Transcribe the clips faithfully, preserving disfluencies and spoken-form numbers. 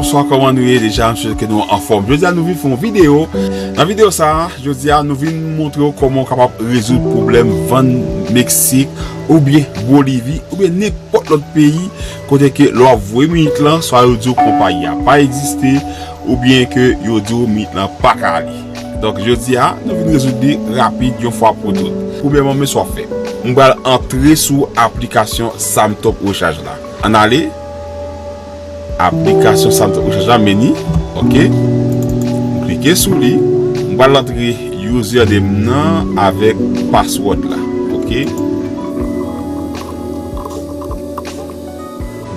Bonswa, kòman nou ye deja? M swete ke nou anfòm. Jodi a, nou vin fè yon videyo. Nan videyo sa a, jodi a, nou vin montre w kòman w kapab rezoud pwoblèm vann Meksik oubyen Bolivi oubyen nenpòt lòt peyi kote ke lè w ap voye minit lan, swa yo di w konpayi a pa egziste oubyen ke yo di w minit lan pa ka ale. Donk, jodi a, nou vin rezoud li rapid yon fwa pou tout. Premyèman, men sa w ap fè. M pral antre sou aplikasyon Samtop Rechaj la. Ann ale. Aplikasyon Samtop Rechaj la, meni. Ok. M klike sou li. M pral antre username nan avèk password la. Ok.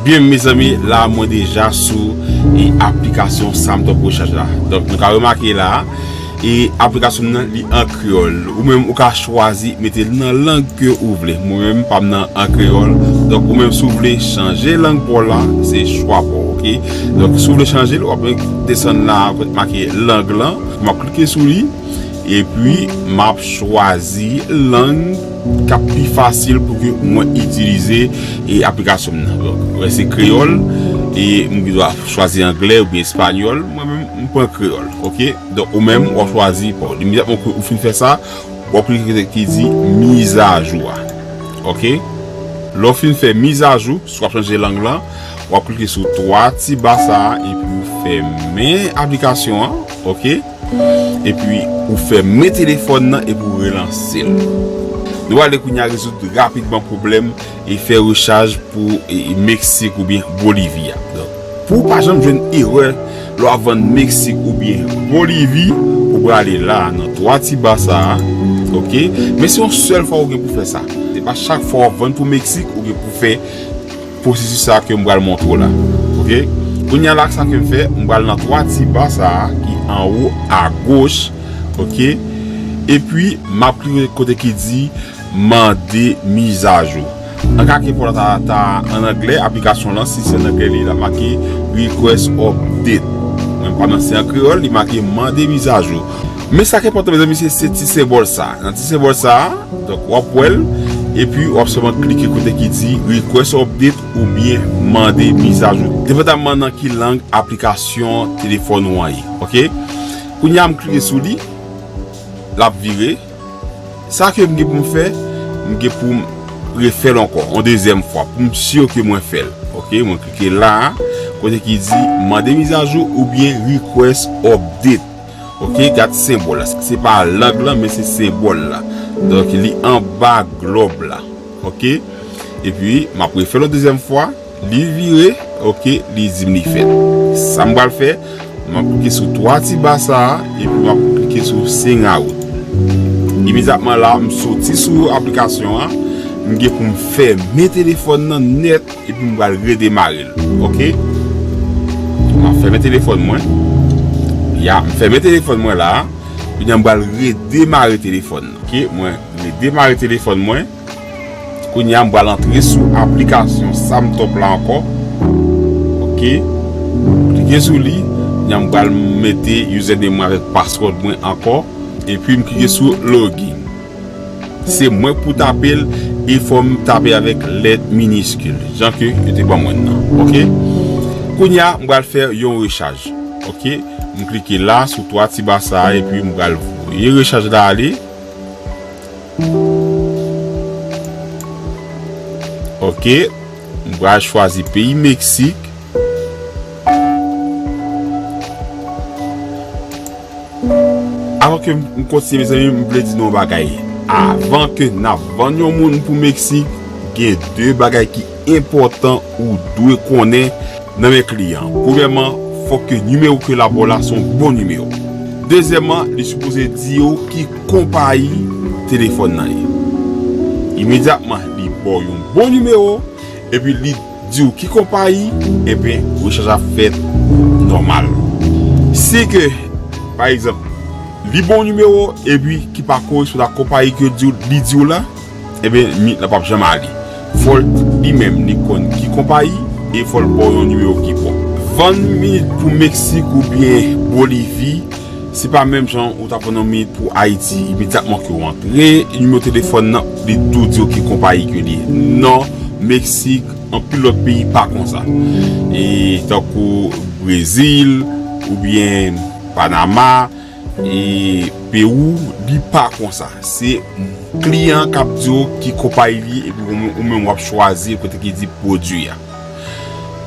Byen, mezanmi, la mwen deja sou e aplikasyon Samtop Rechaj la. Donk, nou ka remake la, e aplikasyon m nan, li an kreyòl. Ou menm, ou ka chwazi mete l nan lang ke ou vle. Mwen menm, pa m nan an kreyòl. Donk, ou menm, si w vle chanje lang pa w la, se chwa pa w, ok? Donk, si w vle chanje l, w ap desann la, kote make lang lan. M ap klike sou li. Epi, m ap chwazi lang k ap pi fasil pou ke mwen itilize e aplikasyon m nan. Donk, wè, se kreyòl, e m gen dwa chwazi anglè oubyen espanyòl. Mwen menm, m pran kreyòl, ok? Donk, ou menm, w ap chwazi pa w. Imedyatman ke ou fin fè sa, w ap klike kote ki di mizajou a. Ok? Lè w fin fè mizajou, si w ap chanje lang lan, w ap klike sou twa ti ba sa a, epi ou fèmen aplikasyon an, ok? Epi ou fèmen telefòn nan, epi ou relanse l. Nou ale kounye a rezoud rapidman pwoblèm e fè rechaj pou e, e Meksik oubyen Bolivi a. Donk, pou w pa janm jwenn erè lè w ap vann Meksik oubyen Bolivi, ou prale la nan twa ti ba sa a, ok? Men se yon sèl fwa ou gen pou fè sa. Se pa chak fwa w ap vann pou Meksik ou gen pou fè pwosesis sa ke m pral montre w la, ok? Kounye a la, sa ke m fè, m pral nan twa ti ba sa a ki anwo agoch, ok? Epi, m ap klike kote ki di mande mizajou. An ka ke pou ta, ta an anglè, aplikasyon lan, si se an anglè li, l ap make request update. Mwen pa nan, se an kreyòl, li make mande mizajou. Men sa k enpòtan, mezanmi, se, se ti senbòl sa. Nan ti senbòl sa, donk, w ap wè l, epi w ap sèlman klike kote ki di request update oubyen mande mizajou. Depandaman nan ki lang aplikasyon telefòn ou an ye, ok? Kounye a, m klike sou li, l ap vire. Sa ke m gen pou m fè, m gen pou m refè l ankò, yon dezyèm fwa, pou m si ke mwen fè l. Ok, mwen klike la, kote ki di mande mizajou oubyen request update. Ok, gad senbòl la. Se pa lang lan, men se senbòl la. Donk, li anba glòb la. Ok? Epi, m ap refè l yon dezyèm fwa. Li vire, ok, li di m li fèt. Sa m pral fè, m ap klike sou twa ti ba sa a, epi m ap klike sou send out. Imedyatman la, m soti sou aplikasyon an, m gen pou m fèmen telefòn nan nèt, epi m pral redemare l, ok? M ap fèmen telefòn mwen. Ya, m fèmen telefòn mwen la, kounye a m pral redemare telefòn nan, ok? Mwen redemare telefòn mwen. Kounye a, m pral antre sou aplikasyon Samtop la ankò. Ok. Klike sou li. Kounye a, m pral mete username mwen avèk password mwen ankò. Epi, m klike sou login. Se mwen pou tape l, e fò m tape avèk lèt miniskil, jan ke yo te ban mwen nan. Ok. Kounye a, m pral fè yon rechaj. Ok. M klike la, sou twa ti ba sa a, epi m pral voye rechaj la ale. Ok, m pral chwazi peyi Meksik. Avan ke m kontinye, mezanmi, m vle di nou yon bagay. Avan ke n ap vann yon moun pou Meksik, gen de bagay ki enpòtan ou dwe konnen nan men kliyan. Premyèman, fòk ke nimewo ke l ap ba w la se yon bon nimewo. Dezyèmman, li sipoze di w ki konpayi telefòn nan ye. Imedyatman, li ba w yon bon nimewo, epi li di w ki konpayi, ebyen, rechaj ap fèt nòmal. Si ke, pa egzanp, li ba w nimewo, epi ki pa koresponn ak konpayi ke di w, li di w la, ebyen, minit lan p ap janm ale. Fò l li menm, li konn ki konpayi, e fò l ba w yon nimewo ki bon. Vann minit pou Meksik oubyen Bolivi, se pa menm jan ou t ap vann yon minit pou Ayiti. Imedyatman ke w antre nimewo telefòn nan, li tou di w ki konpayi ke li ye. Non, Meksik, anpil lòt peyi pa konsa. E tankou Brezil, oubyen Panama, e Pewou, li pa konsa. Se kliyan k ap di w ki konpayi li ye, epi ou menm, ou menm w ap chwazi kote ki di pwodui a.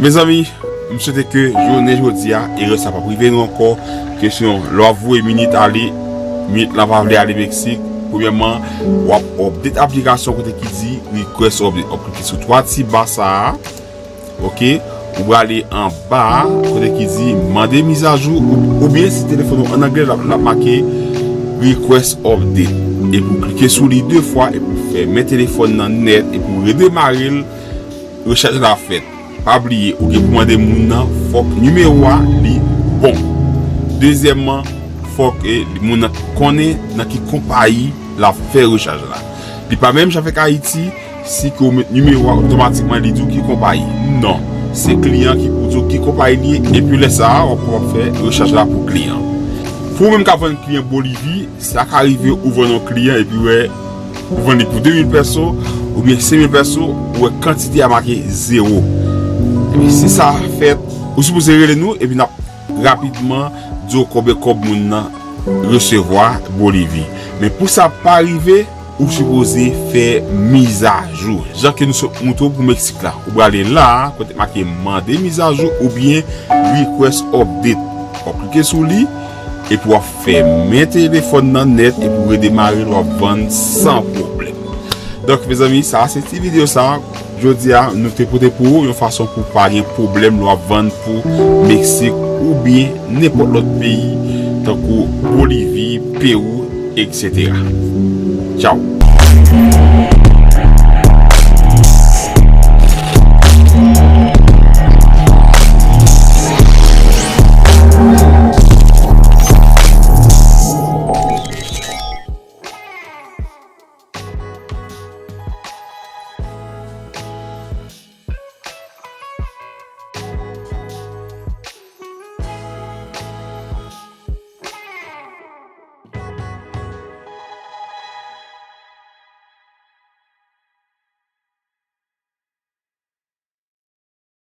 Mezanmi, m swete ke jounen jodi a, erè sa p ap rive nou ankò. Kesyon, lè w ap voye minit ale, minit la pa vle ale Meksik. Premyèman, w ap update aplikasyon kote ki di request update. W ap klike sou twa ti ba sa a. Ok, ou prale anba a, kote ki di mande mizajou, ou- oubyen si telefòn ou an anglè, l ap l ap make request update. Epi w klike sou li de fwa, epi w fèmen telefòn nan nèt, epi w redemare l, rechaj la fèt. Pa bliye, ou gen pou mande moun nan, fòk nimewo a li bon. Dezyèmman, fòk eh, moun nan konnen nan ki konpayi l ap fè rechaj la. Li pa menm jan avèk Ayiti, si ke ou met nimewo a, otomatikman li di w ki konpayi. Non, se kliyan ki pou di w ki konpayi li ye, epi lè sa a, w ap kapab fè rechaj la pou kliyan. Pou ou menm k ap vann kliyan Bolivi, sa ka rive ou vann yon kliyan epi wè ou vann li pou de mil pèso oubyen senk mil pèso, ou wè kantite a make zewo. Epi si sa fèt, ou sipoze rele nou epi n ap rapidman di w konbyen kòb moun nan resevwa Bolivi. Men pou sa pa rive, ou sipoze fè mizajou. Jan ke nou sot montre w pou Meksik la, ou prale la, kote make mande mizajou oubyen request update. W ap klike sou li, epi w ap fèmen telefòn nan nèt, epi w redemare l, w ap vann san pwoblèm. Donk, mezanmi, sa a se ti videyo sa a. Jodi a, nou te pote pou ou yon fason pou pa gen pwoblèm lè w ap vann pou Meksik oubyen nenpòt lòt peyi, tankou Bolivi, Pewou, etsetera. Tchaw!